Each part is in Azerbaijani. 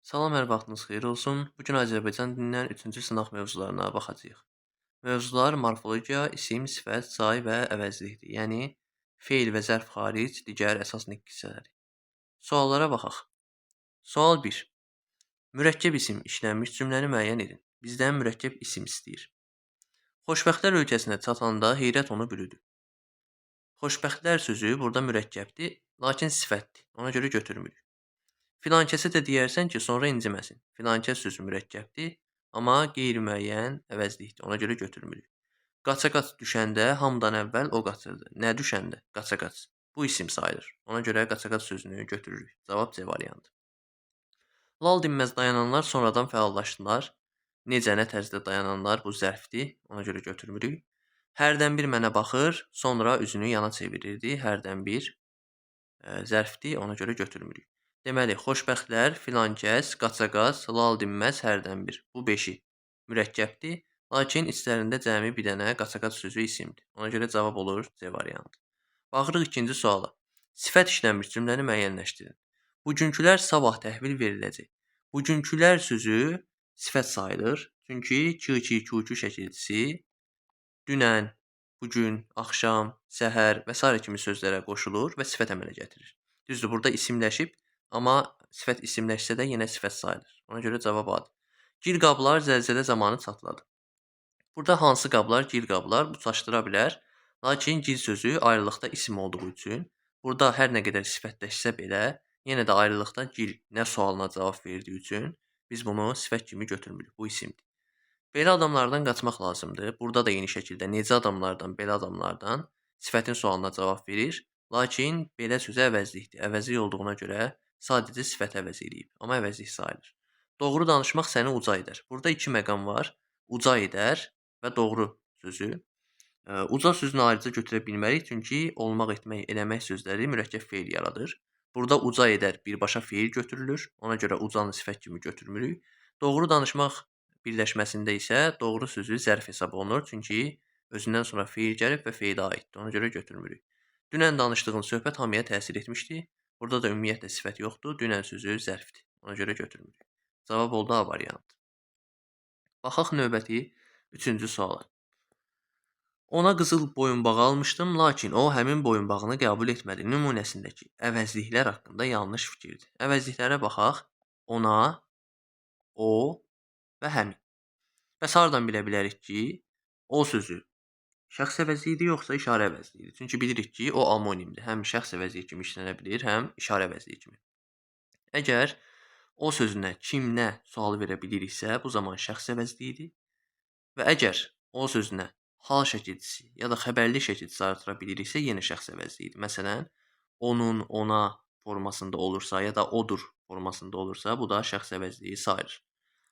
Salam, hər vaxtınız xeyir olsun. Bu gün Azərbaycan dilindən 3-cü sınaq mövzularına baxacağıq. Mövzular morfologiya, isim, sifət, say və əvəzlikdir. Yəni feil və zərf xaric digər əsas nitq hissələri. Suallara baxaq. Sual 1. Mürəkkəb isim işlənmiş cümləni müəyyən edin. Bizdən mürəkkəb isim istəyir. Xoşbəxtlər ölkəsinə çatanda heyrət onu bürüdü. Xoşbəxtlər sözü burada mürəkkəbdir, lakin sifətdir. Ona görə götürmürük. Filankəsə də deyərsən ki, sonra inciməsin. Filankəs sözü mürəkkəbdir, amma qeyri-müəyyən əvəzlikdir. Ona görə götürmürük. Qaça-qaç düşəndə hamıdan əvvəl o qaçırdı. Nə düşəndə? Qaça-qaç. Bu isim sayılır. Ona görə qaça-qaç sözünü götürürük. Cavab C variantı. Lal dinməz dayananlar sonradan fəallaşdılar. Necə, nə tərzdə dayananlar, bu zərfdir. Ona görə götürmürük. Hərdən bir mənə baxır, sonra üzünü yana çevirirdi. Hərdən bir zərfdir, ona görə götürmürük. Deməli, xoşbəxtlər, filankəs, qaça-qaç, lal dinməz, hərdən bir. Bu beşi mürəkkəbdir, lakin içlərində cəmi bir dənə qaça-qaç sözü isimdir. Ona görə cavab olur C variantı. Baxırıq ikinci suala. Sifət işlənmiş cümləni müəyyənləşdirin. Bugünkülər sabah təhvil veriləcək. Bugünkülər sözü sifət sayılır. Çünki k, k, q, q şəkilçisi dünən, bugün, axşam, səhər və sairə kimi sözlərə qoşulur və sifət əmələ gətirir. Düzdür, burada isimləşib, amma sifət isimləşsə də yenə sifət sayılır. Ona görə cavab A-dır. Gil qablar zəlzələ zamanı çatladı. Burada hansı qablar? Gil qablar. Bu çaşdıra bilər. Lakin gil sözü ayrılıqda isim olduğu üçün burada hər nə qədər sifətləşsə belə, yenə də ayrılıqda gil nə sualına cavab verdiyi üçün biz bunu sifət kimi götürmürük. Bu isimdir. Belə adamlardan qaçmaq lazımdır. Burada da eyni şəkildə necə adamlardan, belə adamlardan sifətin sualına cavab verir. Lakin belə sözü əvəzlikdir. Əvəzlik olduğuna görə sadəcə sifət əvəz eləyib, amma əvəzlik sayılır. Doğru danışmaq səni uca edər. Burada iki məqam var. Uca edər və doğru sözü. Uca sözünü ayrıca götürə bilmərik, çünki olmaq, etmək, eləmək sözləri mürəkkəb feil yaradır. Burada uca edər birbaşa feil götürülür. Ona görə ucanı sifət kimi götürmürük. Doğru danışmaq birləşməsində isə doğru sözü zərf hesab olunur, çünki özündən sonra feil gəlib və feilə aiddir. Ona görə götürmürük. Dünən danışdığın söhbət hamıya təsir etmişdi. Burada da ümumiyyətlə sifət yoxdur. Dünən sözü zərfdir. Ona görə götürmürük. Cavab oldu A variantı. Baxaq növbəti üçüncü suala. Ona qızıl boyunbağı almışdım, lakin o həmin boyunbağını qəbul etmədi. Nümunəsindəki əvəzliklər haqqında yanlış fikirdir. Əvəzliklərə baxaq. Ona, o və həmin. Bəs hardan bilə bilərik ki, o sözü şəxs əvəzliyidir yoxsa işarə əvəzliyidir? Çünki bilirik ki, o amonimdir. Həm şəxs əvəzliyi kimi işlənə bilir, həm işarə əvəzliyi kimi. Əgər o sözünə kim, nə sualı verə biliriksə, bu zaman şəxs əvəzliyidir. Və əgər o sözünə hal şəkilçisi ya da xəbərli şəkilçisi artıra biliriksə, yenə şəxs əvəzliyidir. Məsələn, onun, ona formasında olursa ya da odur formasında olursa, bu da şəxs əvəzliyi sayılır.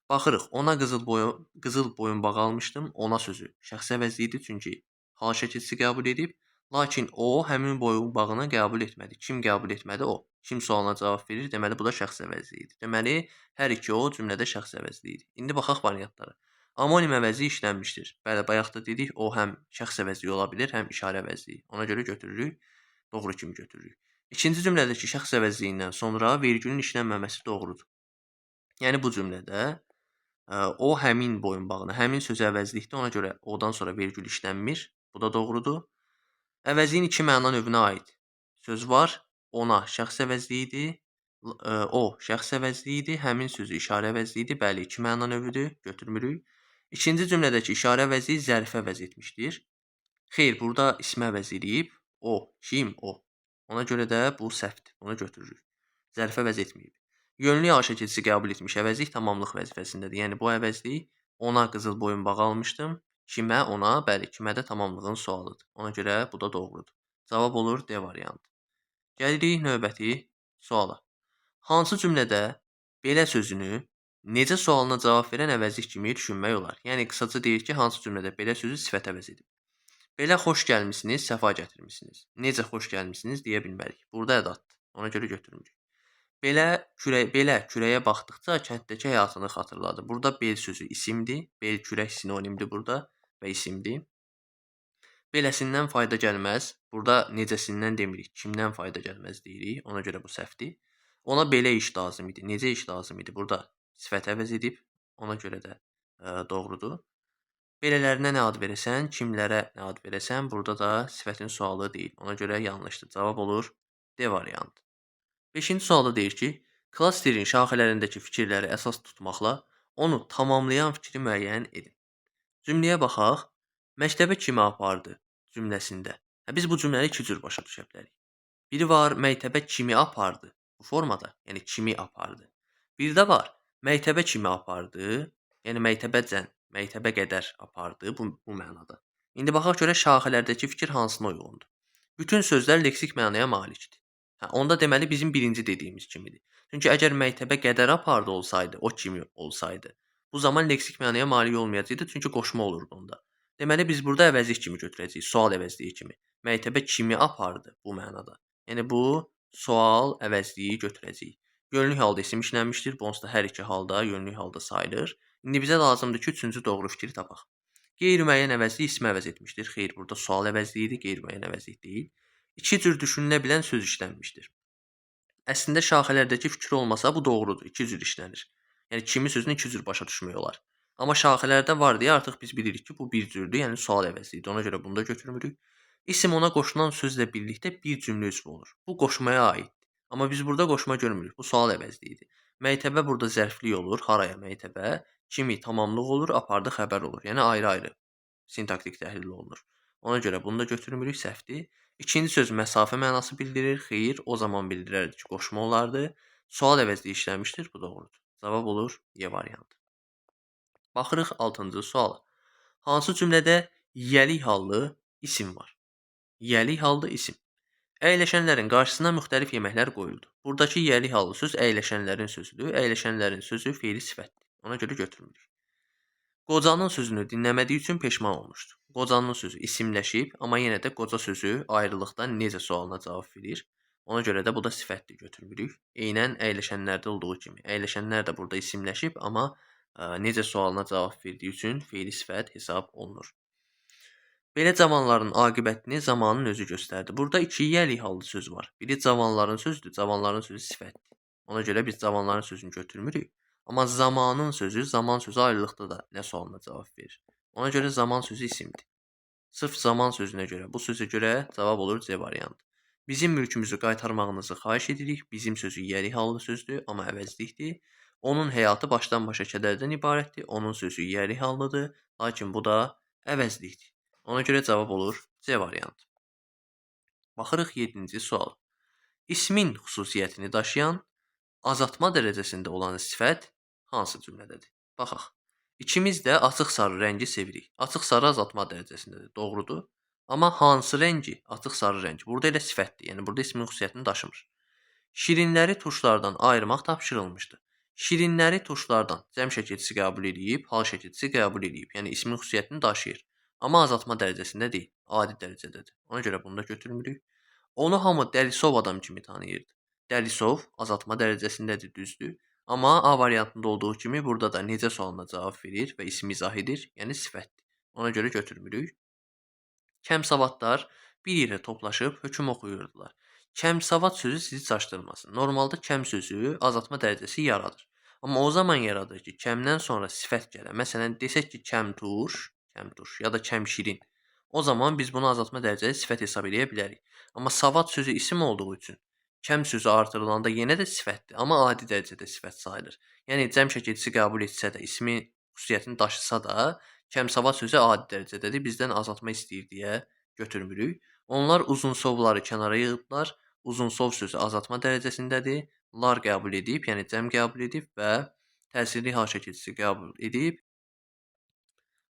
Baxırıq, ona qızıl boyunbağı almışdım, ona sözü şəxs əvəzliyidir, çünki hal şəkilçisi qəbul edib, lakin o həmin boyunbağını qəbul etmədi. Kim qəbul etmədi? O. Kim sualına cavab verir? Deməli, bu da şəxs əvəzliyidir. Deməli, hər iki o cümlədə şəxs əvəzliyidir. İndi baxaq variantlara. Amonim əvəzliyi işlənmişdir. Bəli, bayaq da dedik, o həm şəxs əvəzliyi ola bilir, həm işarə əvəzliyi. Ona görə götürürük, doğru kimi götürürük. İkinci cümlədəki şəxs əvəzliyindən sonra vergülün işlənməməsi doğrudur. Yəni, bu cümlədə o həmin boyunbağını, həmin sözü əvəzlikdir, ona görə odan sonra vergül işlənmir. Bu da doğrudur. Əvəzliyin iki məna növünə aid söz var. Ona şəxs əvəzliyidir, o şəxs əvəzliyidir, həmin sözü işarə əvəzliyidir. Bəli, iki məna növüdür, götürmürük. İkinci cümlədəki işarə əvəzliyi zərfə əvəz etmişdir. Xeyr, burada ismə əvəz eləyib. O, kim, o. Ona görə də bu səhvdir, onu götürürük. Zərfə əvəz etməyib. Yönlü A şəkilçisi qəbul etmiş əvəzlik tamamlıq vəzifəsindədir. Yəni, bu əvəzlik ona qızıl boyunbağı almışdım. Kimə, ona, bəli, kimə də tamamlığın sualıdır. Ona görə bu da doğrudur. Cavab olur D variantı. Gəlirik növbəti suala. Hansı cümlədə belə sözünü necə sualına cavab verən əvəzlik kimi düşünmək olar? Yəni, qısaca deyir ki, hansı cümlədə belə sözü sifət əvəz edib? Belə xoş gəlmisiniz, səfa gətirmisiniz. Necə xoş gəlmisiniz deyə bilmərik. Burada ədaddır. Ona görə götürmürük. Belə kürəyə baxdıqca kənddəki həyatını xatırladı. Burada bel sözü isimdir. Bel kürək sinonimdir burada və isimdir. Beləsindən fayda gəlməz. Burada necəsindən demirik, kimdən fayda gəlməz deyirik. Ona görə bu səhvdir. Ona belə iş lazım idi. Necə iş lazım idi? Burada sifət əvəz edib. Ona görə də doğrudur. Belələrinə nə ad verəsən, kimlərə nə ad verəsən, burada da sifətin sualı deyil. Ona görə yanlışdır. Cavab olur D variantı. 5-ci sualda deyir ki, klasterin şaxələrindəki fikirləri əsas tutmaqla onu tamamlayan fikri müəyyən edin. Cümləyə baxaq. Məktəbə kimi apardı cümləsində. Biz bu cümləni iki cür başa düşə bilərik. Biri var, məktəbə kimi apardı bu formada, yəni kimi apardı. Bir də var, məktəbə kimi apardı, yəni məktəbəcən, məktəbə qədər apardı bu mənada. İndi baxaq görək şaxələrdəki fikir hansına uyğundur. Bütün sözlər leksik mənaya malikdir. Onda deməli bizim birinci dediyimiz kimidir. Çünki əgər məktəbə qədər apardı olsaydı, o kimi olsaydı, bu zaman leksik mənaya malik olmayacaqdı, çünki qoşma olurdu onda. Deməli biz burada əvəzlik kimi götürəcəyik, sual əvəzliyi kimi. Məktəbə kimi apardı bu mənada. Yəni bu sual əvəzliyi götürəcəyik. Yönlük halda isim işlənmişdir. Bu onsuz da hər iki halda yönlük halda sayılır. İndi bizə lazımdır ki, üçüncü doğru fikri tapaq. Qeyri-müəyyən əvəzlik ismi əvəz etmişdir. Xeyr, burada sual əvəzliyidir, qeyri-müəyyən əvəzlik deyil. İki cür düşünülə bilən söz işlənmişdir. Əslində şaxələrdəki fikir olmasa bu doğrudur. İki cür işlənir. Yəni kimi sözünü iki cür başa düşmək olar. Amma şaxələrdə var deyə artıq biz bilirik ki, bu bir cürdür, yəni sual əvəzliyidir. Ona görə bunu da götürmürük. İsim ona qoşulan sözlə birlikdə bir cümlə üzvü olur. Bu qoşmaya aiddir. Amma biz burada qoşma görmürük. Bu sual əvəzliyidir. Məktəbə burada zərflik olur. Haraya məktəbə? Kimi tamamlıq olur, apardı xəbər olur. Yəni ayrı-ayrı sintaktik təhlil olunur. Ona görə bunu da götürmürük, səhvdir. İkinci söz məsafə mənası bildirir. Xeyr, o zaman bildirərdi ki, qoşma olardı. Sual əvəzliyi işlənmişdir. Bu doğrudur. Cavab olur Y variantı. Baxırıq 6-cı suala. Hansı cümlədə yiyəlik hallı isim var? Yiyəlik hallı isim. Əyləşənlərin qarşısına müxtəlif yeməklər qoyuldu. Buradakı yiyəlik hallı söz əyləşənlərin sözüdür. Əyləşənlərin sözü feili sifətdir. Ona görə götürmürük. Qocanın sözünü dinləmədiyi üçün peşman olmuşdu. Qocanın sözü isimləşib, amma yenə də qoca sözü ayrılıqda necə sualına cavab verir. Ona görə də bu da sifətdir, götürmürük. Eynən əyləşənlərdə olduğu kimi. Əyləşənlər də burada isimləşib, amma necə sualına cavab verdiyi üçün feili sifət hesab olunur. Belə cavanların aqibətini zamanın özü göstərdi. Burada iki yiyəlik hallı söz var. Biri cavanların sözüdür, cavanların sözü sifətdir. Ona görə biz cavanların sözünü götürmürük. Amma zamanın sözü, zaman sözü ayrılıqda da nə sualına cavab verir. Ona görə zaman sözü isimdir. Sırf zaman sözünə görə, bu sözə görə cavab olur C variantı. Bizim mülkümüzü qaytarmağınızı xahiş edirik. Bizim sözü yiyəlik hallı sözdür, amma əvəzlikdir. Onun həyatı başdan başa kədərdən ibarətdir. Onun sözü yiyəlik hallıdır, lakin bu da əvəzlikdir. Ona görə cavab olur C variantı. Baxırıq 7-ci sual. İsmin xüsusiyyətini daşıyan azaltma dərəcəsində olan sifət hansı cümlədədir? Baxaq. İkimiz də açıq sarı rəngi sevirik. Açıq sarı azaltma dərəcəsindədir. Doğrudur. Amma hansı rəngi? Açıq sarı rəng. Burada elə sifətdir. Yəni burada ismin xüsusiyyətini daşımır. Şirinləri turşlardan ayırmaq tapşırılmışdı. Şirinləri turşlardan cəm şəkilçisi qəbul edib, hal şəkilçisi qəbul edib. Yəni ismin xüsusiyyətini daşıyır. Amma azaltma dərəcəsində deyil, adi dərəcədədir. Ona görə bunu da götürmürük. Onu hamı Dəlisov adam kimi tanıyırdı. Dəlisov azaltma dərəcəsindədir, düzdür. Amma A variantında olduğu kimi burada da necə sualına cavab verir və ismi izah edir, yəni sifətdir. Ona görə götürmürük. Kəmsavadlar bir yerə toplaşıb hökm oxuyurdular. Kəmsavad sözü sizi çaşdırmasın. Normalda kəm sözü azaltma dərəcəsi yaradır. Amma o zaman yaradır ki, kəmdən sonra sifət gələ. Məsələn, desək ki, kəmtuş, kəmtuş ya da kəmşirin. O zaman biz bunu azaltma dərəcəli sifət hesab edə bilərik. Amma savad sözü isim olduğu üçün kəm sözü artırılanda yenə də sifətdir, amma adi dərəcədə sifət sayılır. Yəni cəm şəkilçisi qəbul etsə də, ismi xüsusiyyətini daşısa da, kəmsavad sözü adi dərəcədədir, bizdən azaltma istəyir deyə götürmürük. Onlar uzunsovları kənara yığıblar. Uzunsov sözü azaltma dərəcəsindədir. Lar qəbul edib, yəni cəm qəbul edib və təsirli hal şəkilçisi qəbul edib.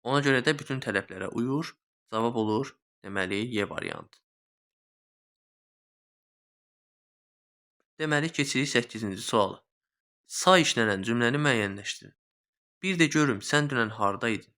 Ona görə də bütün tələblərə uyur. Cavab olur, deməli, Y variantı. Deməli, keçirik 8-ci suala. Say işlənən cümləni müəyyənləşdirin. Bir də görüm, sən dünən harda idin?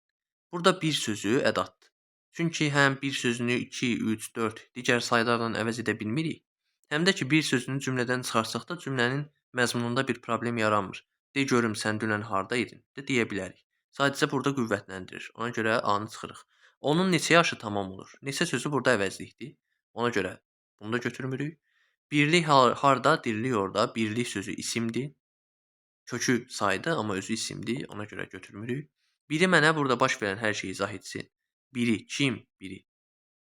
Burada bir sözü ədatdır. Çünki həm bir sözünü 2, 3, 4 digər saylarla əvəz edə bilmirik. Həm də ki, bir sözünü cümlədən çıxarsaq da cümlənin məzmununda bir problem yaranmır. De görüm, sən dünən harda idin? De deyə bilərik. Sadəcə burada qüvvətləndirir. Ona görə A-nı çıxırıq. Onun neçə yaşı tamam olur? Neçə sözü burada əvəzlikdir. Ona görə bunu da götürmürük. Birlik harda? Dirlik orada. Birlik sözü isimdir. Kökü saydı, amma özü isimdir. Ona görə götürmürük. Biri mənə burada baş verən hər şeyi izah etsin. Biri kim? Biri.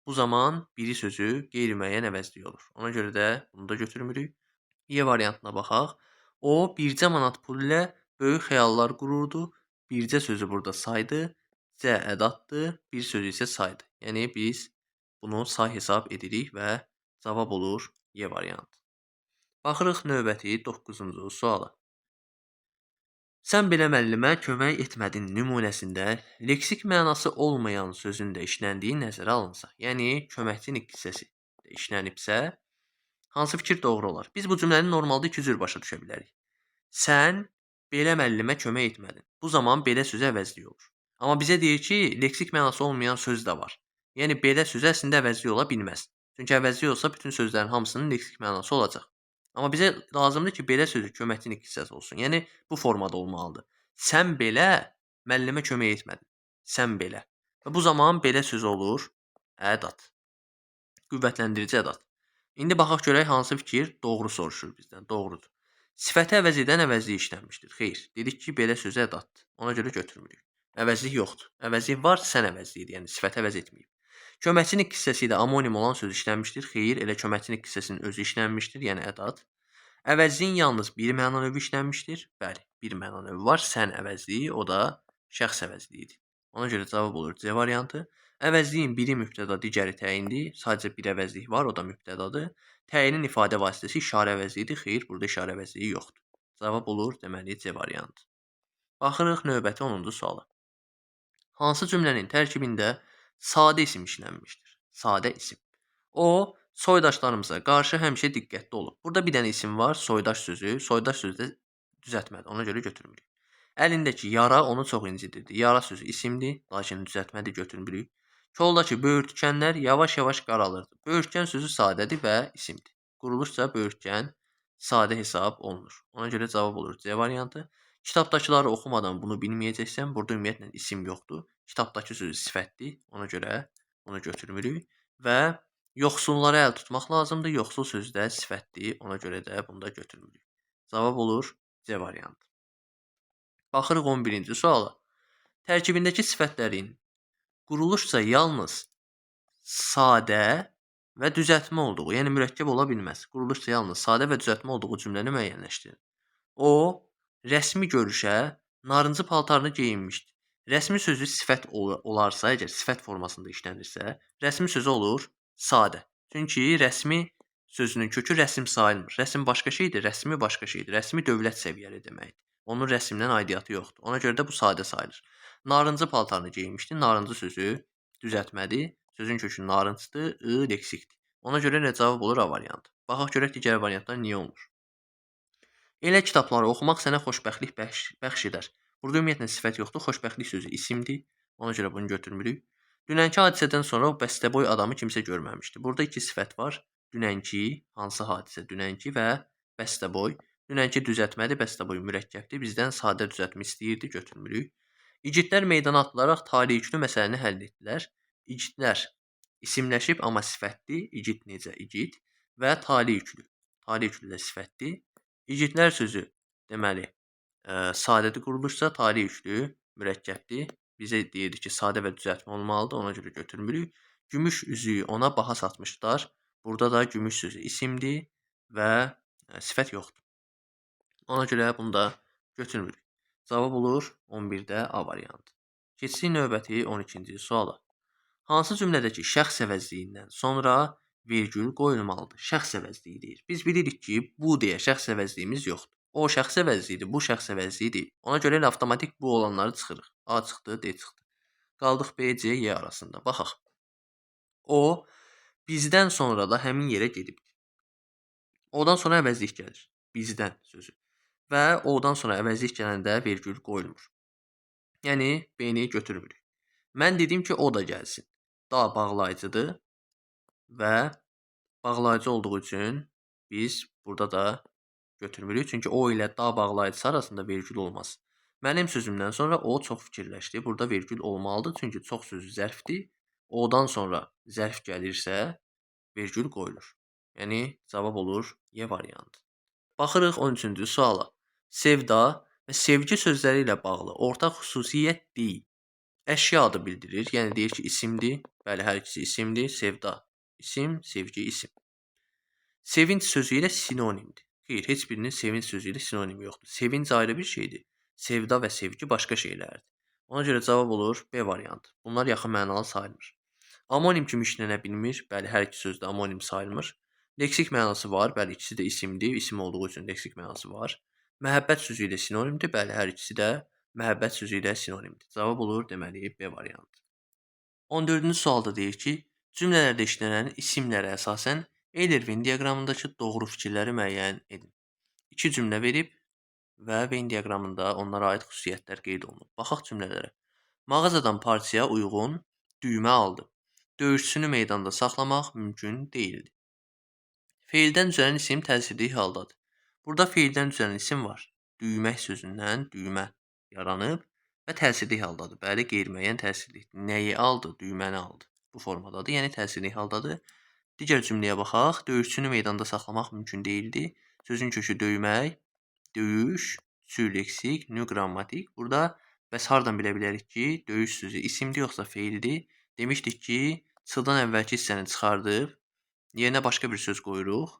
Bu zaman biri sözü qeyri-müəyyən əvəzlik olur. Ona görə də bunu da götürmürük. Y variantına baxaq. O, bircə manat pul ilə böyük xəyallar qururdu. Bircə sözü burada saydı. C ədaddır, bir sözü isə saydı. Yəni, biz bunu say hesab edirik və cavab olur Y variantı. Baxırıq növbəti 9-cu suala. Sən belə müəllimə kömək etmədin nümunəsində leksik mənası olmayan sözün də işləndiyi nəzərə alınsa, yəni köməkçi nitq hissəsi də işlənibsə, hansı fikir doğru olar? Biz bu cümləni normalda iki cür başa düşə bilərik. Sən belə müəllimə kömək etmədin. Bu zaman belə sözü əvəzlik olur. Amma bizə deyir ki, leksik mənası olmayan söz də var. Yəni belə sözü əslində əvəzlik ola bilməz. Çünki əvəzlik olsa bütün sözlərin hamısının leksik mənası olacaq. Amma bizə lazımdır ki, belə sözü köməkçi nitq hissəsi olsun. Yəni bu formada olmalıdır. Sən belə müəllimə kömək etmədin. Sən belə. Və bu zaman belə sözü olur ədad. Qüvvətləndirici ədad. İndi baxaq görək hansı fikir doğru soruşur bizdən. Doğrudur. Sifəti əvəz edən əvəzlik işlənmişdir. Xeyr, dedik ki, belə sözü ədaddır. Ona görə götürmürük. Əvəzlik yoxdur. Əvəzlik var, sən əvəzliyidir. Yəni sifəti əvəz etməyib. Köməkçi nitq hissəsi ilə amonim olan söz işlənmişdir. Xeyr, elə köməkçi nitq hissəsinin özü işlənmişdir, yəni ədad. Əvəzliyin yalnız bir məna növü işlənmişdir. Bəli, bir məna növü var. Sən əvəzliyi, o da şəxs əvəzliyidir. Ona görə cavab olur C variantı. Əvəzliyin biri mübtəda, digəri təyindir. Sadəcə bir əvəzlik var, o da mübtədadır. Təyinin ifadə vasitəsi işarə əvəzliyidir. Xeyr, burada işarə əvəzliyi yoxdur. Cavab olur, deməli, C variantı. Baxırıq növbəti 10-cu suala. Hansı cümlənin tərkibində sadə isim işlənmişdir? Sadə isim. O, soydaşlarımıza qarşı həmişə diqqətli olub. Burada bir dənə isim var, soydaş sözü. Soydaş sözü də düzəltmədir, ona görə götürmürük. Əlindəki yara onu çox incidirdi. Yara sözü isimdir, lakin düzəltmədir, götürmürük. Koldakı böyürtkənlər yavaş-yavaş qaralırdı. Böyürtkən sözü sadədir və isimdir. Quruluşsa böyürtkən sadə hesab olunur. Ona görə cavab olur C variantı. Kitabdakıları oxumadan bunu bilməyəcəksən. Burada ümumiyyətlə isim yoxdur. Kitabdakı sözü sifətdir. Ona görə bunu götürmürük. Və yoxsullara əl tutmaq lazımdır. Yoxsul sözü də sifətdir. Ona görə də bunu da götürmürük. Cavab olur C variantı. Baxırıq 11-ci suala. Tərkibindəki sifətlərin quruluşsa yalnız sadə və düzəltmə olduğu, yəni mürəkkəb ola bilməz. Quruluşsa yalnız sadə və düzəltmə olduğu cümləni müəyyənləşdirin. O, rəsmi görüşə narıncı paltarını geyinmişdi. Rəsmi sözü sifət olarsa, əgər sifət formasında işlənirsə, rəsmi sözü olur sadə. Çünki rəsmi sözünün kökü rəsm sayılmır. Rəsm başqa şeydir, rəsmi başqa şeydir. Rəsmi dövlət səviyyəli deməkdir. Onun rəsmdən aidiyyatı yoxdur. Ona görə də bu sadə sayılır. Narıncı paltarını geyinmişdi. Narıncı sözü düzəltmədir. Sözün kökü narıncdır, ı leksikdir. Ona görə nə cavab olur A variantı. Baxaq görək digər variantlar niyə olmur. Elə kitabları oxumaq sənə xoşbəxtlik bəxş edər. Burada ümumiyyətlə sifət yoxdur. Xoşbəxtlik sözü isimdir. Ona görə bunu götürmürük. Dünənki hadisədən sonra o bəstəboy adamı kimsə görməmişdi. Burada iki sifət var. Dünənki, hansı hadisə? Dünənki və bəstəboy. Dünənki düzəltmədir, bəstəboy mürəkkəbdir. Bizdən sadə düzəltmə istəyirdi, götürmürük. İgidlər meydana atılaraq taleyüklü məsələni həll etdilər. İgidlər isimləşib, amma sifətdir. İgid necə? İgid və taleyüklü. Taleyüklü də sifətdir. İgidlər sözü deməli, sadədir quruluşsa, taleyüklü mürəkkəbdir. Bizə deyirdi ki, sadə və düzəltmə olmalıdır, ona görə götürmürük. Gümüş üzüyü ona baha satmışlar. Burada da gümüş sözü isimdir və sifət yoxdur. Ona görə bunu da götürmürük. Cavab olur 11-də A variantı. Keçdik növbəti 12-ci suala. Hansı cümlədəki şəxs əvəzliyindən sonra vergül qoyulmalıdır? Şəxs əvəzliyi deyir. Biz bilirik ki, bu deyə şəxs əvəzliyimiz yoxdur. O şəxs əvəzliyidir, bu şəxs əvəzliyi deyil. Ona görə elə avtomatik bu olanları çıxırıq. A çıxdı, D çıxdı. Qaldıq B, C, Y arasında. Baxaq. O, bizdən sonra da həmin yerə gedibdir. Odan sonra əvəzlik gəlir. Bizdən sözü. Və odan sonra əvəzlik gələndə vergül qoyulmur. Yəni, B-ni götürmürük. Mən dedim ki, o da gəlsin. Da bağlayıcıdır və bağlayıcı olduğu üçün biz burada da götürmürük. Çünki o ilə da bağlayıcısı arasında vergül olmaz. Mənim sözümdən sonra o çox fikirləşdi. Burada vergül olmalıdır. Çünki çox sözü zərfdir. Odan sonra zərf gəlirsə, vergül qoyulur. Yəni, cavab olur Y variantı. Baxırıq 13-cü suala. Sevda və sevgi sözləri ilə bağlı ortaq xüsusiyyət deyil. Əşya adı bildirir. Yəni, deyir ki, isimdir. Bəli, hər ikisi isimdir. Sevda isim, sevgi isim. Sevinç sözü ilə sinonimdir. Xeyr, heç birinin sevinç sözü ilə sinonimi yoxdur. Sevinç ayrı bir şeydir. Sevda və sevgi başqa şeylərdir. Ona görə cavab olur B variantı. Bunlar yaxın mənalı sayılmır. Amonim kimi işlənə bilmir. Bəli, hər iki sözdə amonim sayılmır. Leksik mənası var. Bəli, ikisi də isimdir. İsim olduğu üçün leksik mənası var. Məhəbbət sözü ilə sinonimdir. Bəli, hər ikisi də məhəbbət sözü ilə sinonimdir. Cavab olur, deməli, B variantı. 14-cü sualda deyir ki, cümlələrdə işlənən isimlərə əsasən Euler-Venn diaqramındakı doğru fikirləri müəyyən edin. İki cümlə verib və Venn diaqramında onlara aid xüsusiyyətlər qeyd olunub. Baxaq cümlələrə. Mağazadan parçaya uyğun düymə aldı. Döyüşçünü meydanda saxlamaq mümkün deyildi. Feildən düzələn isim təsirli haldadır. Burada feildən düzələn isim var. Düymək sözündən düymə yaranıb və təsirli haldadır. Bəli, qeyri-müəyyən təsirlikdir. Nəyi aldı? Düyməni aldı. Bu formadadır, yəni təsirli haldadır. Digər cümləyə baxaq. Döyüşçünü meydanda saxlamaq mümkün deyildi. Sözün kökü döymək, döyüş, çü leksik, nü qrammatik. Burada bəs hardan bilə bilərik ki, döyüş sözü isimdir yoxsa feildir? Demişdik ki, çıldan əvvəlki hissəni çıxardıb, yerinə başqa bir söz qoyuruq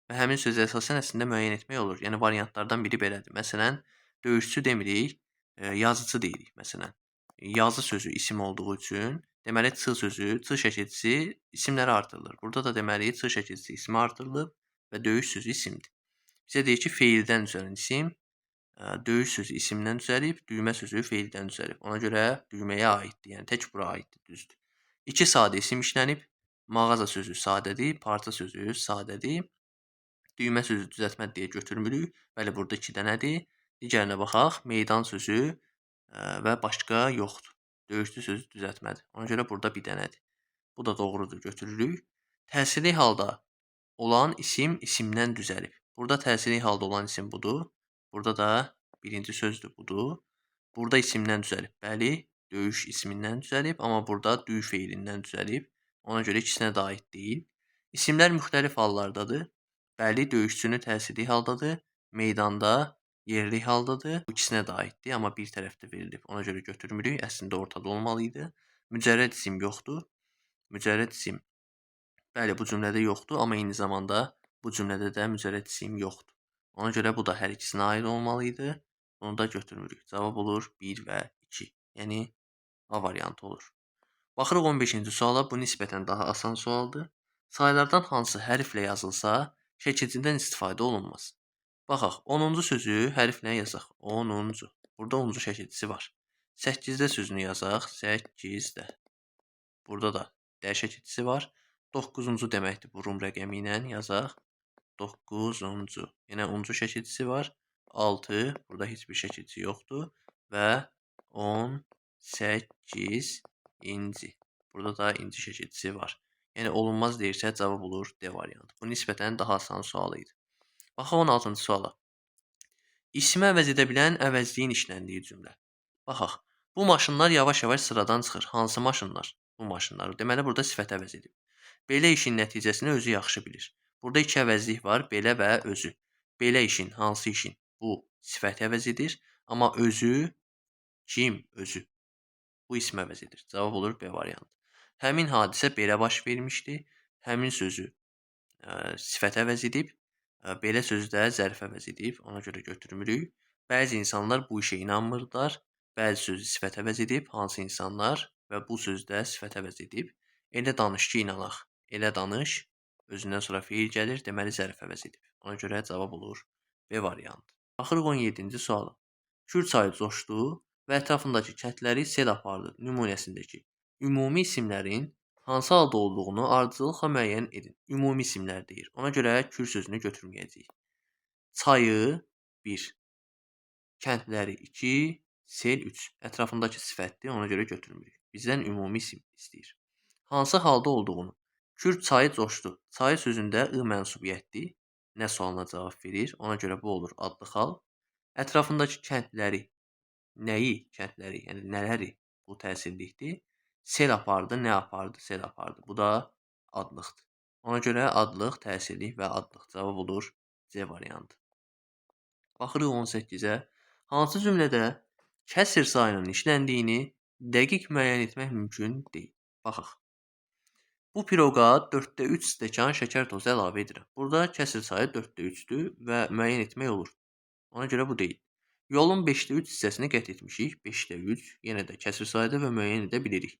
və həmin sözə əsasən əslində müəyyən etmək olur. Yəni, variantlardan biri belədir. Məsələn, döyüşçü demirik, yazıcı deyirik məsələn. Yazı sözü isim olduğu üçün, deməli, çı sözü, çı şəkilçisi isimlərə artırılır. Burada da deməli, çı şəkilçisi ismi artırılıb və döyüş sözü isimdir. Bizə deyir ki, feildən düzələn isim, döyüş sözü isimdən düzəlib, düymə sözü feildən düzəlib. Ona görə düyməyə aiddir, yəni tək bura aiddir, düzdür. İki sadə isim işlənib, mağaza sözü sadədir, parça sözü sadədir. Düymə sözü düzəltmə deyə götürmürük. Bəli, burada iki dənədir. Digərinə baxaq, meydan sözü və başqa yoxdur. Döyüşçü sözü düzəltmədir. Ona görə burada bir dənədir. Bu da doğrudur, götürürük. Təsirli halda olan isim isimdən düzəlib. Burada təsirli halda olan isim budur. Burada da birinci sözdür, budur. Burada isimdən düzəlib. Bəli, döyüş ismindən düzəlib, amma burada düy feilindən düzəlib. Ona görə ikisinə də aid deyil. İsimlər müxtəlif hallardadır. Bəli, döyüşçünü təsirli haldadır. Meydanda yerli haldadır. Bu ikisinə də aiddir, amma bir tərəfdə verilib. Ona görə götürmürük. Əslində ortada olmalı idi. Mücərrəd isim yoxdur. Mücərrəd isim, bəli, bu cümlədə yoxdur, amma eyni zamanda bu cümlədə də mücərrəd isim yoxdur. Ona görə bu da hər ikisinə aid olmalı idi. Bunu da götürmürük. Cavab olur 1 və 2. Yəni A variantı olur. Baxırıq 15-ci suala. Bu nisbətən daha asan sualdır. Saylardan hansı hərflə yazılsa, şəkilcindən istifadə olunmaz. Baxaq, 10-cu sözü hərflə yazaq. 10-cu. Burada 10-cu şəkilçisi var. 8-də sözünü yazaq. 8-də. Burada da D şəkilçisi var. 9-cu deməkdir bu rum rəqəmi ilə yazaq. 9-cu. Yenə 10-cu şəkilçisi var. 6. Burada heç bir şəkilçi yoxdur. Və 18 inci. Burada da inci şəkilçisi var. Yəni, olunmaz deyirsə, cavab olur D variantı. Bu nisbətən daha asan sual idi. Baxaq 16-cı suala. İsmi əvəz edə bilən əvəzliyin işləndiyi cümlə. Baxaq. Bu maşınlar yavaş-yavaş sıradan çıxır. Hansı maşınlar? Bu maşınlar. Deməli, burada sifət əvəz edib. Belə işin nəticəsini özü yaxşı bilir. Burada iki əvəzlik var. Belə və özü. Belə işin, hansı işin? Bu sifəti əvəz edir. Amma özü kim? Özü. Bu ismi əvəz edir. Cavab olur B variantı. Həmin hadisə belə baş vermişdi. Həmin sözü sifət əvəz edib. Belə sözü də zərf əvəz edib. Ona görə götürmürük. Bəzi insanlar bu işə inanmırdılar. Bəzi sözü sifət əvəz edib. Hansı insanlar? Və bu sözü də sifət əvəz edib. Elə danış ki, inanaq. Elə danış. Özündən sonra feil gəlir. Deməli, zərf əvəz edib. Ona görə cavab olur B variantı. Baxırıq 17-ci suala. Kür çayı coşdu və ətrafındakı kəndləri sel apardı nümunəsindəki ümumi isimlərin hansı halda olduğunu ardıcıllıqla müəyyən edin. Ümumi isimlər deyir. Ona görə kür sözünü götürməyəcəyik. Çayı 1, kəndləri 2, sel 3. Ətrafındakı sifətdir, ona görə götürmürük. Bizdən ümumi isim istəyir. Hansı halda olduğunu. Kür çayı coşdu. Çayı sözündə ı mənsubiyyətdir. Nə sualına cavab verir. Ona görə bu olur adlı hal. Ətrafındakı kəndləri, nəyi kəndləri, yəni nələri bu təsirlikdir. Sel apardı, nə apardı? Sel apardı. Bu da adlıqdır. Ona görə adlıq, təsirlik və adlıq. Cavab olur C variantı. Baxırıq 18-ə. Hansı cümlədə kəsir sayının işləndiyini dəqiq müəyyən etmək mümkün deyil? Baxaq. Bu piroqa 4-də 3 stəkan şəkər tozu əlavə edirəm. Burada kəsir sayı 4-də 3-dür və müəyyən etmək olur. Ona görə bu deyil. Yolun 5-də 3 hissəsini qət etmişik. 5-də 3 yenə də kəsir sayıdır və müəyyən edə bilirik.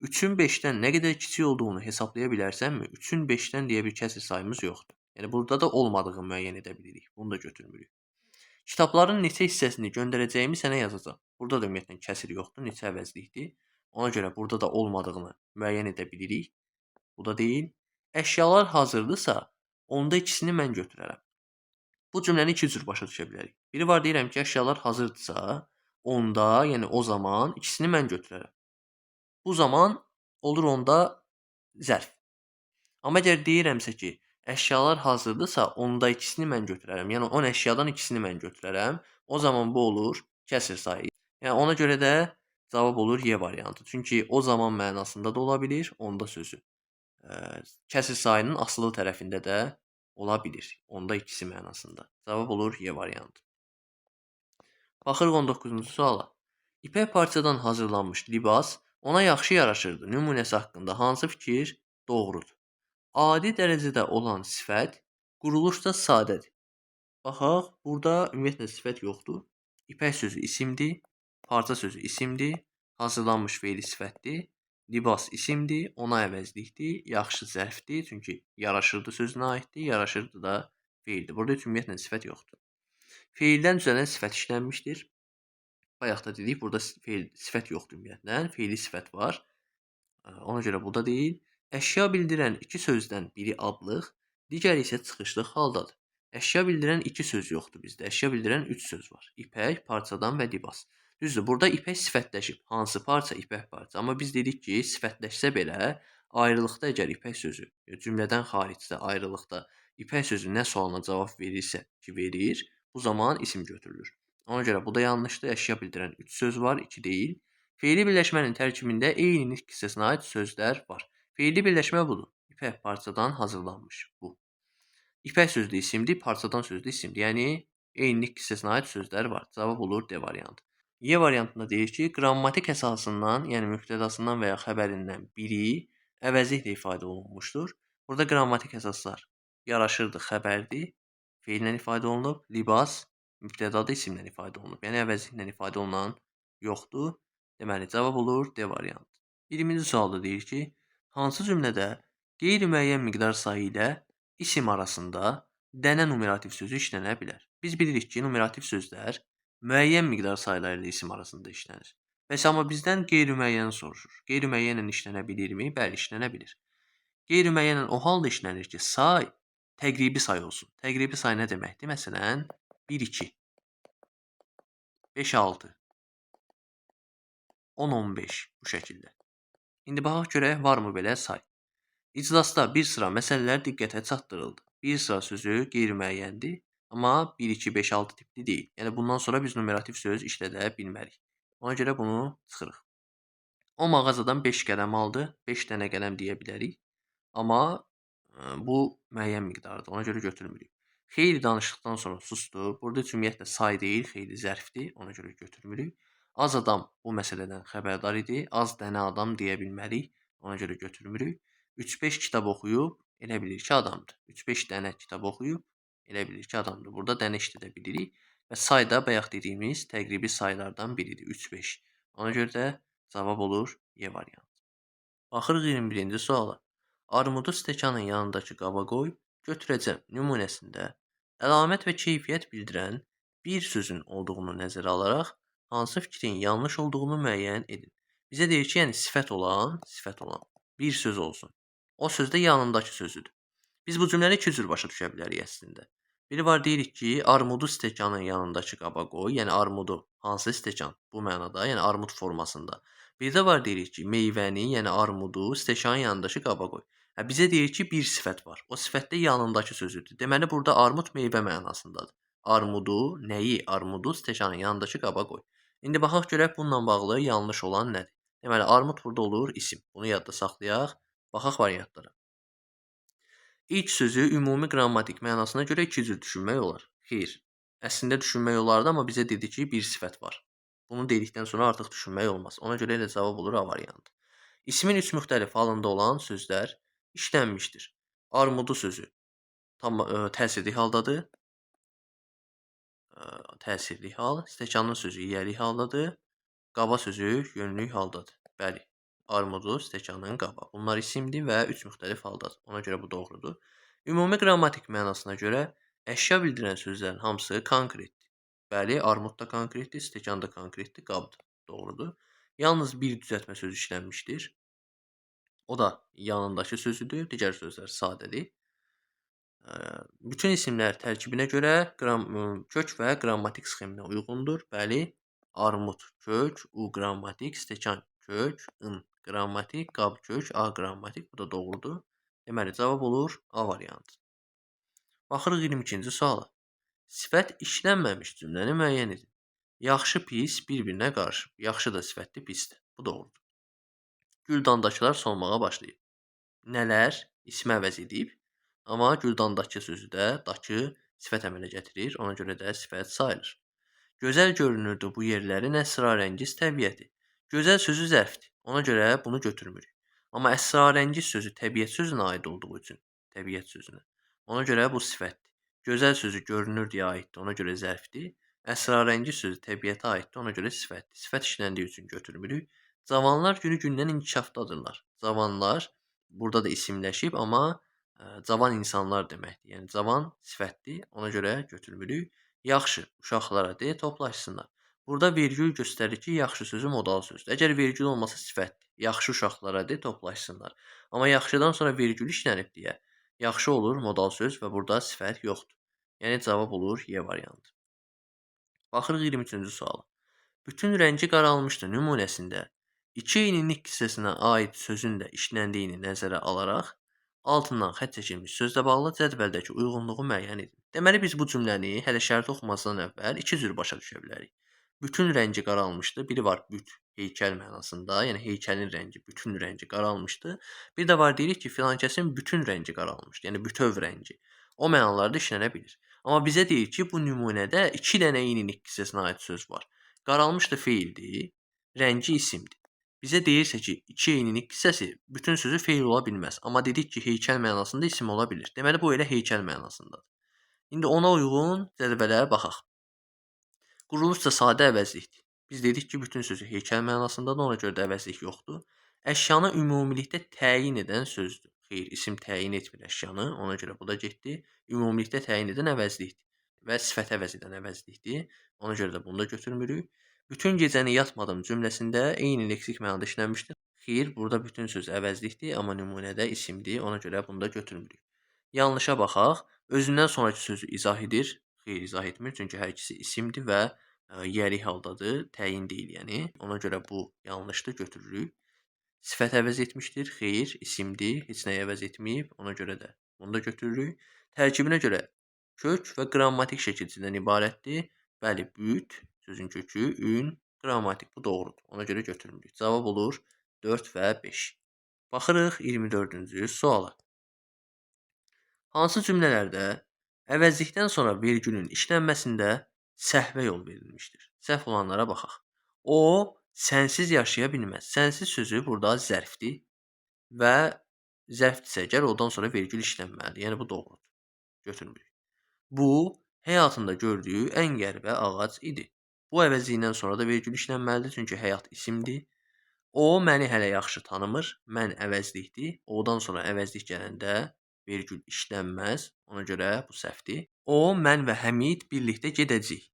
3-ün 5-dən nə qədər kiçik olduğunu hesablaya bilərsənmi? 3-ün 5-dən deyə bir kəsir sayımız yoxdur. Yəni burada da olmadığını müəyyən edə bilirik. Bunu da götürmürük. Kitabların neçə hissəsini göndərəcəyimi sənə yazacağam. Burada da ümumiyyətlə kəsir yoxdur, neçə əvəzlikdir. Ona görə burada da olmadığını müəyyən edə bilirik. Bu da deyil. Əşyalar hazırdırsa, onda ikisini mən götürərəm. Bu cümləni iki cür başa düşə bilərik. Biri var deyirəm ki, əşyalar hazırdırsa, onda, yəni o zaman ikisini mən götürərəm. Bu zaman olur onda zərf. Amma əgər deyirəmsə ki, əşyalar hazırdırsa, onda ikisini mən götürərəm. Yəni 10 əşyadan ikisini mən götürərəm. O zaman bu olur kəsir sayı. Yəni ona görə də cavab olur Y variantı. Çünki o zaman mənasında da ola bilir, onda sözü. Kəsir sayının asılı tərəfində də ola bilir. Onda ikisi mənasında. Cavab olur Y variantı. Baxırıq 19-cu suala. İpək parçadan hazırlanmış libas ona yaxşı yaraşırdı. Nümunəsi haqqında hansı fikir doğrudur? Adi dərəcədə olan sifət quruluşda sadədir. Baxaq, burada ümumiyyətlə sifət yoxdur. İpək sözü isimdir, parça sözü isimdir, hazırlanmış feili sifətdir. Libas isimdir, ona əvəzlikdir, yaxşı zərfdir, çünki yaraşırdı sözünə aiddir, yaraşırdı da feildir. Burada heç ümumiyyətlə sifət yoxdur. Feildən düzələn sifət işlənmişdir. Bayaq da dedik, burada feil, sifət yoxdur ümumiyyətlə, feili sifət var. Ona görə bu da deyil. Əşya bildirən iki sözdən biri adlıq, digəri isə çıxışlıq haldadır. Əşya bildirən iki söz yoxdur bizdə. Əşya bildirən üç söz var. İpək, parçadan və libas. Düzdür, burada ipək sifətləşib. Hansı parça? İpək parça. Amma biz dedik ki, sifətləşsə belə ayrılıqda əgər ipək sözü, cümlədən xaricdə ayrılıqda ipək sözü nə sualına cavab verirsə ki, verir, bu zaman isim götürülür. Ona görə bu da yanlışdır. Əşya bildirən 3 söz var, 2 deyil. Feili birləşmənin tərkibində eyni nitq hissəsinə aid sözlər var. Feili birləşmə budur. İpək parçadan hazırlanmış bu. İpək sözlü isimdir, parçadan sözlü isimdir. Yəni eyni nitq hissəsinə aid sözlər var. Cavab olur D variantı. Y variantında deyir ki, qrammatik əsasından, yəni mübtədasından və ya xəbərindən biri əvəzliklə ifadə olunmuşdur. Burada qrammatik əsaslar yaraşırdı, xəbərdir, feillə ifadə olunub, libas mübtədadır, isimlə ifadə olunub. Yəni əvəzliklə ifadə olunan yoxdur. Deməli, cavab olur D variantı. 20-ci sualda deyir ki, hansı cümlədə qeyri-müəyyən miqdar sayı ilə isim arasında dənə numerativ sözü işlənə bilər? Biz bilirik ki, numerativ sözlər müəyyən miqdar sayları ilə isim arasında işlənir. Bəs amma bizdən qeyri-müəyyən soruşur. Qeyri-müəyyənlə işlənə bilirmi? Bəli, işlənə bilir. Qeyri-müəyyənlə o halda işlənir ki, say təqribi say olsun. Təqribi say nə deməkdir? Məsələn, 1, 2, 5, 6, 10, 15 bu şəkildə. İndi baxaq görək, varmı belə say? İclasda bir sıra məsələlər diqqətə çatdırıldı. Bir sıra sözü qeyri-müəyyəndir. Amma 1, 2, 5, 6 tipli deyil. Yəni bundan sonra biz numerativ söz işlədə bilmərik. Ona görə bunu çıxırıq. O mağazadan 5 qələm aldı. 5 dənə qələm deyə bilərik. Amma bu müəyyən miqdardır. Ona görə götürmürük. Xeyli danışdıqdan sonra sustu. Burada heç ümumiyyətlə say deyil, xeyli zərfdir. Ona görə götürmürük. Az adam bu məsələdən xəbərdar idi. Az dənə adam deyə bilmərik. Ona görə götürmürük. 3-5 kitab oxuyub, elə bilir ki, adamdır. 3-5 dənə kitab oxuyub, elə bilir ki, adamdır. Burada dənə işlədə bilirik. Və say da bayaq dediyimiz təqribi saylardan biridir. 3-5. Ona görə də cavab olur Y variantı. Baxırıq 21-ci suala. Armudu stəkanın yanındakı qaba qoy, götürəcəm nümunəsində əlamət və keyfiyyət bildirən bir sözün olduğunu nəzərə alaraq hansı fikrin yanlış olduğunu müəyyən edin. Bizə deyir ki, yəni sifət olan bir söz olsun. O söz də yanındakı sözüdür. Biz bu cümləni iki cür başa düşə bilərik əslində. Biri var deyirik ki, armudu stəkanın yanındakı qaba qoy, yəni armudu hansı stəkan bu mənada, yəni armud formasında. Bir də var deyirik ki, meyvəni, yəni armudu stəkanın yanındakı qaba qoy. Hə, bizə deyir ki, bir sifət var. O sifət də yanındakı sözüdür. Deməli, burada armud meyvə mənasındadır. Armudu, nəyi? Armudu stəkanın yanındakı qaba qoy. İndi baxaq görək bununla bağlı yanlış olan nədir? Deməli, armud burada olur isim. Bunu yadda saxlayaq. Baxaq variantlara. İlk sözü ümumi qrammatik mənasına görə iki cür düşünmək olar. Xeyr, əslində düşünmək olardı, amma bizə dedi ki, bir sifət var. Bunu dedikdən sonra artıq düşünmək olmaz. Ona görə elə cavab olur A variantı. İsmin üç müxtəlif halında olan sözlər işlənmişdir. Armudu sözü tam təsirli haldadır. Təsirli hal. Stəkanın sözü yiyəlik haldadır. Qaba sözü yönlük haldadır. Bəli, armudu, stəkanın, qaba. Bunlar isimdir və üç müxtəlif haldadır. Ona görə bu doğrudur. Ümumi qrammatik mənasına görə əşya bildirən sözlərin hamısı konkretdir. Bəli, armud da konkretdir, stəkan da konkretdir, qabdır. Doğrudur. Yalnız bir düzəltmə sözü işlənmişdir. O da yanındakı sözüdür. Digər sözlər sadədir. Bütün isimlər tərkibinə görə kök və qrammatik sxeminə uyğundur. Bəli, armud kök, u qrammatik, stəkan kök, ın qrammatik, qab kök, a qrammatik. Bu da doğrudur. Deməli, cavab olur A variantı. Baxırıq 22-ci suala. Sifət işlənməmiş cümləni müəyyən edin. Yaxşı, pis bir-birinə qarışıb. Yaxşı da sifətdir, pis də. Bu doğrudur. Güldandakılar solmağa başlayıb. Nələr ismi əvəz edib, amma güldandakı sözü də dakı sifət əmələ gətirir. Ona görə də sifət sayılır. Gözəl görünürdü bu yerlərin əsrarəngiz təbiəti. Gözəl sözü zərfdir. Ona görə bunu götürmürük. Amma əsrarəngiz sözü təbiət sözünə aid olduğu üçün, təbiət sözünə. Ona görə bu sifətdir. Gözəl sözü görünür deyə aiddir, ona görə zərfdir. Əsrarəngiz sözü təbiətə aiddir, ona görə sifətdir. Sifət işləndiyi üçün götürmürük. Cavanlar günü-gündən inkişafdadırlar. Cavanlar burada da isimləşib, amma cavan insanlar deməkdir. Yəni cavan sifətdir, ona görə götürmürük. Yaxşı, uşaqlara de, toplaşsınlar. Burada vergül göstərir ki, yaxşı sözü modal sözdür. Əgər vergül olmasa sifətdir. Yaxşı uşaqlara de, toplaşsınlar. Amma yaxşıdan sonra vergül işlənib deyə yaxşı olur modal söz və burada sifət yoxdur. Yəni cavab olur Y variantı. Baxırıq 23-cü suala. Bütün rəngi qaralmışdı nümunəsində iki eynilik hissəsinə aid sözün də işləndiyini nəzərə alaraq altından xətt çəkilmiş sözlə bağlı cədvəldəki uyğunluğu müəyyən edin. Deməli, biz bu cümləni hələ şərti oxumazdan əvvəl iki cür başa düşə bilərik. Bütün rəngi qaralmışdı. Biri var büt, heykəl mənasında, yəni heykəlin rəngi, bütün rəngi qaralmışdı. Bir də var deyirik ki, filan kəsin bütün rəngi qaralmışdı, yəni bütöv rəngi. O mənalarda işlənə bilir. Amma bizə deyir ki, bu nümunədə iki dənə eynilik hissəsinə aid söz var. Qaralmışdı feildir, rəngi isimdir. Bizə deyirsə ki, iki eynilik hissəsi bütün sözü feil ola bilməz. Amma dedik ki, heykəl mənasında isim ola bilir. Deməli, bu elə heykəl mənasındadır. İndi ona uyğun cədvələ baxaq. Quruluşsa sadə əvəzlikdir. Biz dedik ki, bütün sözü heykəl mənasındadır, ona görə də əvəzlik yoxdur. Əşyanı ümumilikdə təyin edən sözdür. Xeyr, isim təyin etmir əşyanı, ona görə bu da getdi. Ümumilikdə təyin edən əvəzlikdir və sifət əvəz edən əvəzlikdir. Ona görə də bunu da götürmürük. Bütün gecəni yatmadım cümləsində eyni leksik mənada işlənmişdir. Xeyr, burada bütün söz əvəzlikdir, amma nümunədə isimdir, ona görə bunu da götürmürük. Yanlışa baxaq. Özündən sonraki sözü izah edir. Xeyr, izah etmir, çünki hər ikisi isimdir və yiyəlik haldadır, təyin deyil yəni. Ona görə bu yanlışdır, götürürük. Sifət əvəz etmişdir, xeyr, isimdir, heç nəyi əvəz etməyib, ona görə də bunu da götürürük. Tərkibinə görə kök və qrammatik şəkilçidən ibarətdir. Bəli, büt, sözün kökü, ün, qrammatik, bu doğrudur, ona görə götürmürük. Cavab olur 4 və 5. Baxırıq 24-cü suala. Hansı cümlələrdə əvəzlikdən sonra vergülün işlənməsində səhvə yol verilmişdir? Səhv olanlara baxaq. O, sənsiz yaşaya bilməz. Sənsiz sözü burada zərfdir və zərfdirsə əgər, ondan sonra vergül işlənməlidir. Yəni, bu doğrudur. Götürmürük. Bu, həyatında gördüyü ən qəribə ağac idi. Bu əvəzlikdən sonra da vergül işlənməlidir, çünki həyat isimdir. O, məni hələ yaxşı tanımır. Mən əvəzlikdir. Odan sonra əvəzlik gələndə vergül işlənməz. Ona görə bu səhvdir. O, mən və Həmid birlikdə gedəcəyik.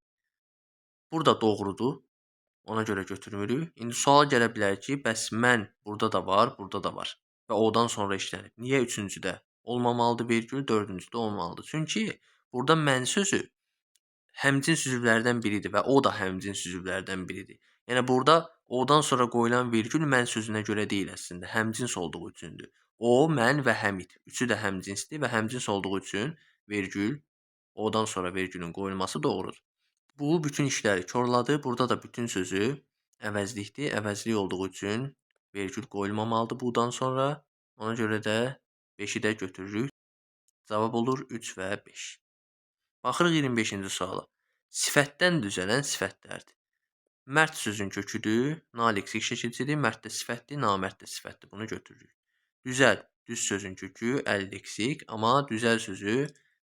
Burada doğrudur. Ona görə götürmürük. İndi sual gələ bilər ki, bəs mən burada da var, burada da var və odan sonra işlənib. Niyə üçüncüdə olmamalıdır vergül, dördüncüdə olmalıdır? Çünki burada mən sözü həmcins üzvlərdən biridir və o da həmcins üzvlərdən biridir. Yəni burada odan sonra qoyulan vergül mən sözünə görə deyil əslində, həmcins olduğu üçündür. O, mən və Həmid. Üçü də həmcinsdir və həmcins olduğu üçün vergül, odan sonra vergülün qoyulması doğrudur. Bu, bütün işləri korladı. Burada da bütün sözü əvəzlikdir. Əvəzlik olduğu üçün vergül qoyulmamalıdır budan sonra. Ona görə də 5-i də götürürük. Cavab olur 3 və 5. Baxırıq 25-ci suala. Sifətdən düzələn sifətlərdir. Mərd sözün köküdür, naleksik şəkilçidir, mərd də sifətdir, namərd də sifətdir. Bunu götürürük. Düzəl, düz sözün kökü, əl leksik, amma düzəl sözü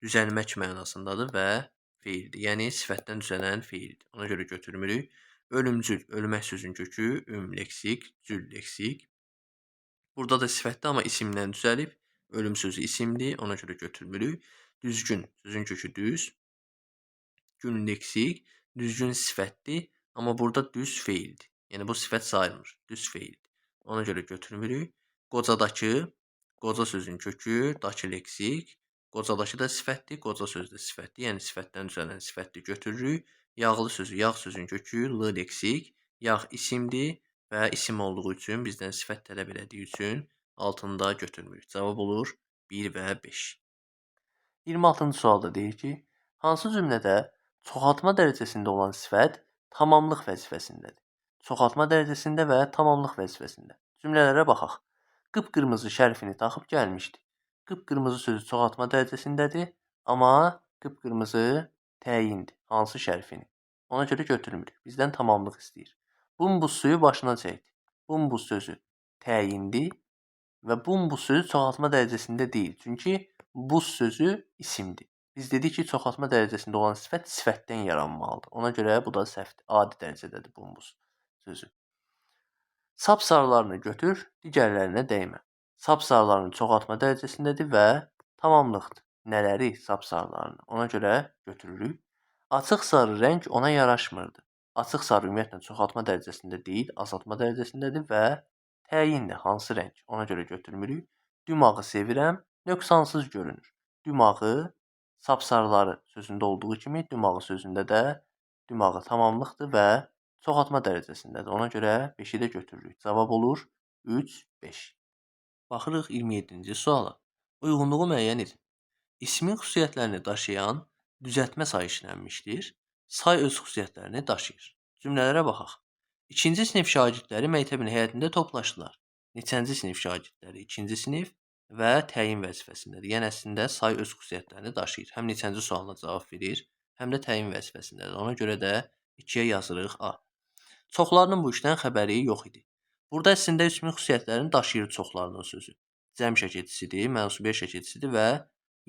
düzəlmək mənasındadır və feildir. Yəni sifətdən düzələn feildir. Ona görə götürmürük. Ölümcül, ölmək sözün kökü, üm leksik, cül leksik. Burada da sifətdir, amma isimdən düzəlib. Ölüm sözü isimdir, ona görə götürmürük. Düzgün, sözün kökü düz. Gün leksik, düzgün sifətdir, amma burada düz feildir. Yəni bu sifət sayılmır, düz feildir. Ona görə götürmürük. Qocadakı, qoca sözün kökü, dakı leksik. Qocadakı da sifətdir, qoca sözü də sifətdir. Yəni sifətdən düzələn sifətdir, götürürük. Yağlı sözü, yağ sözün kökü, l leksik. Yağ isimdir və isim olduğu üçün, bizdən sifət tələb elədiyi üçün altında götürmürük. Cavab olur 1 və 5. 26-cı sualda deyir ki, hansı cümlədə çoxaltma dərəcəsində olan sifət tamamlıq vəzifəsindədir? Çoxaltma dərəcəsində və tamamlıq vəzifəsində. Cümlələrə baxaq. Qıpqırmızı şərfini taxıb gəlmişdi. Qıpqırmızı sözü çoxaltma dərəcəsindədir, amma qıpqırmızı təyindir. Hansı şərfini? Ona görə götürmürük. Bizdən tamamlıq istəyir. Bumbuz suyu başına çəkdi. Bumbuz sözü təyindir və bumbuz sözü çoxaltma dərəcəsində deyil. Çünki buz sözü isimdir. Biz dedik ki, çoxaltma dərəcəsində olan sifət sifətdən yaranmalıdır. Ona görə bu da səhvdir. Adi dərəcədədir bumbuz sözü. Sapsarılarını götür, digərlərinə dəymə. Sapsarılarını çoxaltma dərəcəsindədir və tamamlıqdır. Nələri? Sapsarılarını. Ona görə götürürük. Açıq sarı rəng ona yaraşmırdı. Açıq sarı ümumiyyətlə çoxaltma dərəcəsində deyil, azaltma dərəcəsindədir və təyindir. Hansı rəng? Ona görə götürmürük. Dümağı sevirəm, nöqsansız görünür. Dümağı sapsarıları sözündə olduğu kimi dümağı sözündə də dümağı tamamlıqdır və çoxaltma dərəcəsindədir. Ona görə 5-i də götürürük. Cavab olur 3, 5. Baxırıq 27-ci suala. Uyğunluğu müəyyən edin. İsmin xüsusiyyətlərini daşıyan düzəltmə sayı işlənmişdir. Say öz xüsusiyyətlərini daşıyır. Cümlələrə baxaq. İkinci sinif şagirdləri məktəbin həyətində toplaşdılar. Neçənci sinif şagirdləri? İkinci sinif və təyin vəzifəsindədir. Yəni əslində say öz xüsusiyyətlərini daşıyır. Həm neçənci sualına cavab verir, həm də təyin vəzifəsindədir. Ona görə də 2-yə yazırıq A. Çoxlarının bu işdən xəbəri yox idi. Burada əslində ismin xüsusiyyətlərini daşıyır çoxlarının sözü. Cəm şəkilçisidir, mənsubiyyət şəkilçisidir və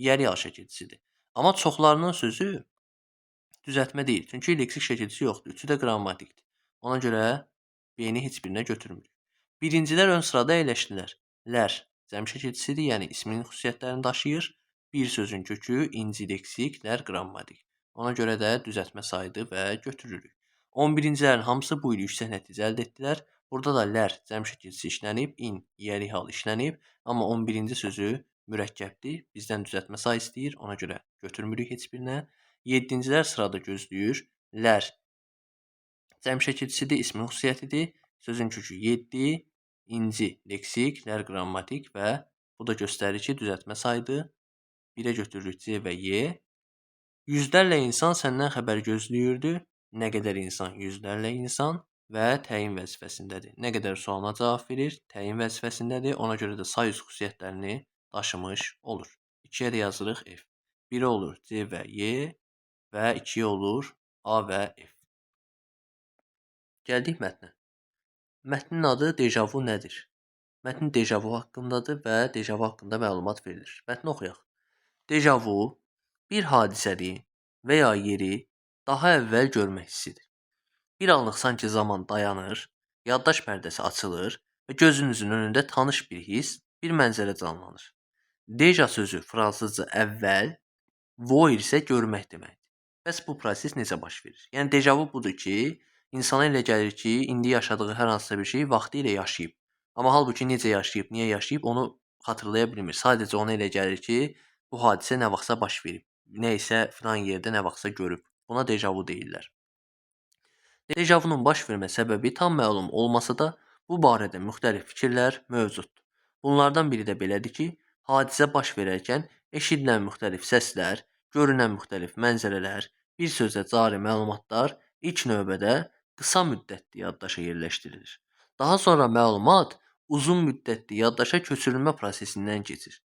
yəli hal şəkilçisidir. Amma çoxlarının sözü düzəltmə deyil. Çünki leksik şəkilçisi yoxdur. Üçü də qrammatikdir. Ona görə B-ni heç birinə götürmürük. Birincilər ön sırada əyləşdilər. Lər cəm şəkilçisidir, yəni ismin xüsusiyyətlərini daşıyır. Bir sözün kökü inci leksik, lər qrammatik. Ona görə də düzəltmə saydı və götürürük. 11-cilərin hamısı bu il yüksək nəticə əldə etdilər. Burada da lər cəm şəkilçisi işlənib, in yəli hal işlənib, amma 11-ci sözü mürəkkəbdir. Bizdən düzəltmə sayı istəyir, ona görə götürmürük heç birinə. 7-cilər sırada gözləyir. Lər cəm şəkilçisidir, ismin xüsusiyyətidir. Sözün kökü 7, inci leksik, lər qrammatik və bu da göstərir ki, düzəltmə sayıdır. 1-ə götürürük C və Y. Yüzlərlə insan səndən xəbər gözləyirdi. Nə qədər insan? Yüzlərlə insan və təyin vəzifəsindədir. Nə qədər sualına cavab verir? Təyin vəzifəsindədir. Ona görə də say üz xüsusiyyətlərini daşımış olur. 2-yə də yazırıq F. 1-ə olur C və Y və 2-yə olur A və F. Gəldik mətnə. Mətnin adı Dejavu nədir? Mətn dejavu haqqındadır və dejavu haqqında məlumat verilir. Mətni oxuyaq. Dejavu bir hadisəni və ya yeri daha əvvəl görmək hissidir. Bir anlıq sanki zaman dayanır, yaddaş pərdəsi açılır və gözünüzün önündə tanış bir his, bir mənzərə canlanır. Deja sözü fransızca əvvəl, voir isə görmək deməkdir. Bəs bu proses necə baş verir? Yəni dejavu budur ki, insana elə gəlir ki, indi yaşadığı hər hansısa bir şeyi vaxtilə yaşayıb. Amma halbuki necə yaşayıb, niyə yaşayıb onu xatırlaya bilmir. Sadəcə ona elə gəlir ki, bu hadisə nə vaxtsa baş verib, nə isə filan yerdə nə vaxtsa görüb. Buna dejavu deyirlər. Dejavunun baş vermə səbəbi tam məlum olmasa da, bu barədə müxtəlif fikirlər mövcuddur. Bunlardan biri də belədir ki, hadisə baş verərkən eşidilən müxtəlif səslər, görünən müxtəlif mənzərələr, bir sözlə cari məlumatlar ilk növbədə qısa müddətli yaddaşa yerləşdirilir. Daha sonra məlumat uzun müddətli yaddaşa köçürülmə prosesindən keçir.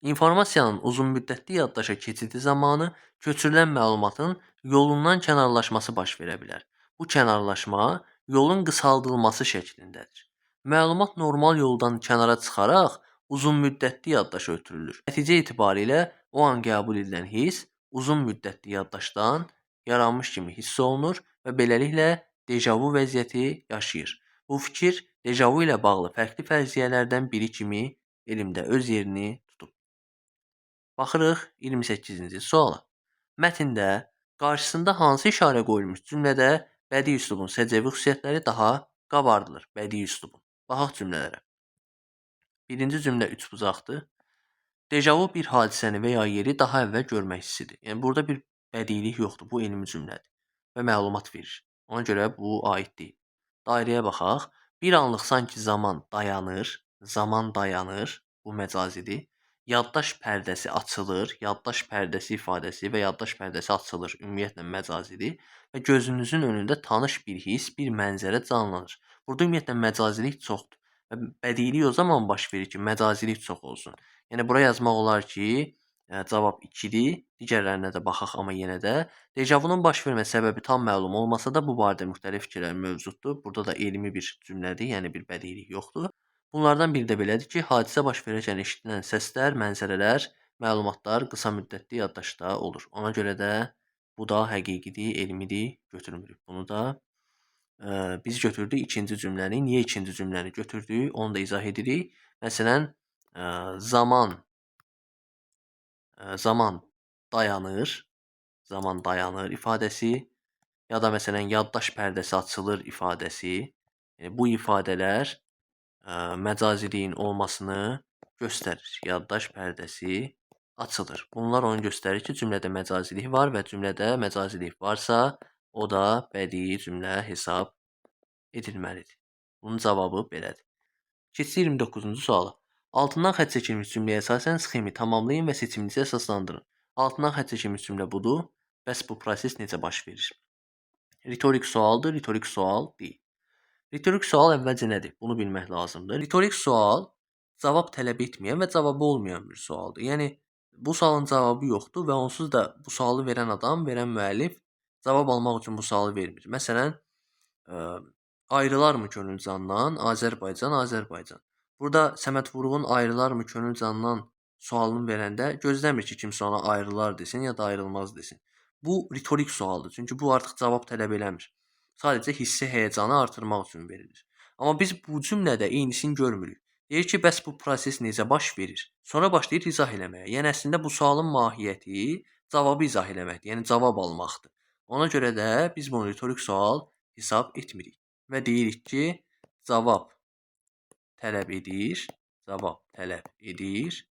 İnformasiyanın uzunmüddətli yaddaşa keçidi zamanı köçürülən məlumatın yolundan kənarlaşması baş verə bilər. Bu kənarlaşma yolun qısaldılması şəklindədir. Məlumat normal yoldan kənara çıxaraq uzunmüddətli yaddaşa ötürülür. Nəticə itibarilə o an qəbul edilən hiss uzun müddətli yaddaşdan yaranmış kimi hiss olunur və beləliklə dejavu vəziyyəti yaşayır. Bu fikir dejavu ilə bağlı fərqli fərziyyələrdən biri kimi elmdə öz yerini tutub. Baxırıq 28-ci suala. Mətndə qarşısında hansı işarə qoyulmuş cümlədə bədii üslubun səciyyəvi xüsusiyyətləri daha qabardılır? Bədii üslubun. Baxaq cümlələrə. Birinci cümlə üçbucaqdır. Dejavu bir hadisəni və ya yeri daha əvvəl görmək hissidir. Yəni burada bir bədiilik yoxdur. Bu elmi cümlədir və məlumat verir. Ona görə bu aid deyil. Dairəyə baxaq. Bir anlıq sanki zaman dayanır, zaman dayanır. Bu məcazidir. Yaddaş pərdəsi açılır, yaddaş pərdəsi ifadəsi və yaddaş pərdəsi açılır ümumiyyətlə məcazidir və gözünüzün önündə tanış bir hiss, bir mənzərə canlanır. Burada ümumiyyətlə məcazilik çoxdur. Və bədiilik o zaman baş verir ki, məcazilik çox olsun. Yəni bura yazmaq olar ki, cavab 2-dir. Digərlərinə də baxaq, amma yenə də dejavunun baş vermə səbəbi tam məlum olmasa da bu barədə müxtəlif fikirlər mövcuddur. Burada da elmi bir cümlədir, yəni bir bədiilik yoxdur. Bunlardan biri də belədir ki, hadisə baş verərkən eşidilən səslər, mənzərələr, məlumatlar qısa müddətli yaddaşda olur. Ona görə də bu da həqiqidir, elmidir, götürmürük. Bunu da biz götürdük ikinci cümləni. Niyə ikinci cümləni götürdük? Onu da izah edirik. Məsələn, zaman dayanır, zaman dayanır ifadəsi ya da məsələn yaddaş pərdəsi açılır ifadəsi. Yəni bu ifadələr məcaziliyin olmasını göstərir. Yaddaş pərdəsi açılır. Bunlar onu göstərir ki, cümlədə məcazilik var və cümlədə məcazilik varsa, o da bədii cümlə hesab edilməlidir. Bunun cavabı belədir. Keçdik 29-cu suala. Altından xətt çəkilmiş cümləyə əsasən sxemi tamamlayın və seçiminizi əsaslandırın. Altından xətt çəkilmiş cümlə budur. Bəs bu proses necə baş verir? Ritorik sualdır, ritorik sual deyil. Ritorik sual əvvəlcə nədir? Bunu bilmək lazımdır. Ritorik sual cavab tələb etməyən və cavabı olmayan bir sualdır. Yəni bu sualın cavabı yoxdur və onsuz da bu sualı verən adam, verən müəllif cavab almaq üçün bu sualı vermir. Məsələn, ayrılarmı könül candan? Azərbaycan, Azərbaycan. Burada Səməd Vurğun ayrılarmı könül candan sualını verəndə gözləmir ki, kimsə ona ayrılar desin ya da ayrılmaz desin. Bu ritorik sualdır. Çünki bu artıq cavab tələb eləmir. Sadəcə hissi həyəcanı artırmaq üçün verilir. Amma biz bu cümlədə eynisini görmürük. Deyir ki, bəs bu proses necə baş verir? Sonra başlayır izah eləməyə. Yəni əslində bu sualın mahiyyəti cavabı izah eləməkdir. Yəni cavab almaqdır. Ona görə də biz bunu ritorik sual hesab etmirik və deyirik ki, cavab tələb edir, cavab tələb edir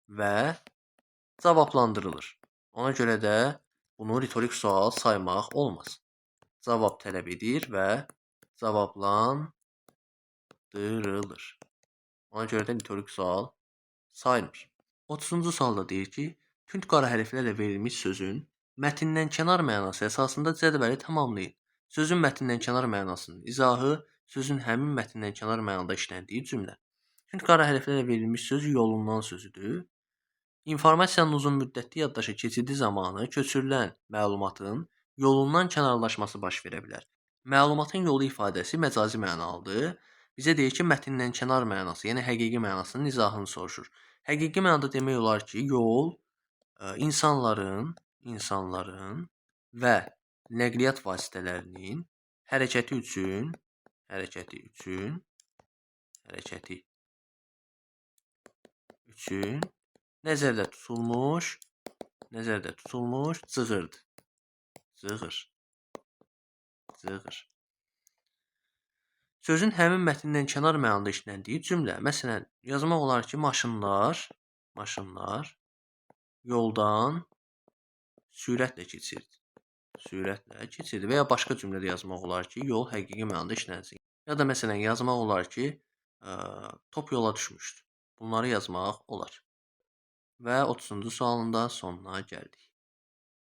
və cavablandırılır. Ona görə də bunu ritorik sual saymaq olmaz. Cavab tələb edir və cavablandırılır. Ona görə də ritorik sual sayılmır. 30-cu sualda deyir ki, tünd qara hərflərlə verilmiş sözün mətndən kənar mənası əsasında cədvəli tamamlayın. Sözün mətndən kənar mənasının izahı, sözün həmin mətndən kənar mənada işləndiyi cümlə. Tünd qara hərflərlə verilmiş söz yolundan sözüdür. İnformasiyanın uzunmüddətli yaddaşa keçidi zamanı köçürülən məlumatın yolundan kənarlaşması baş verə bilər. Məlumatın yolu ifadəsi məcazi mənalıdır. Bizə deyir ki, mətndən kənar mənası, yəni həqiqi mənasının izahını soruşur. Həqiqi mənada demək olar ki, yol insanların və nəqliyyat vasitələrinin hərəkəti üçün nəzərdə tutulmuş cığırdır. Cığır. Sözün həmin mətndən kənar mənada işləndiyi cümlə. Məsələn, yazmaq olar ki, maşınlar yoldan sürətlə keçirdi. Sürətlə keçirdi. Və ya başqa cümlədə yazmaq olar ki, yol həqiqi mənada işlənsin. Ya da məsələn, yazmaq olar ki, top yola düşmüşdü. Bunları yazmaq olar. Və 30-cu sualın da sonuna gəldik.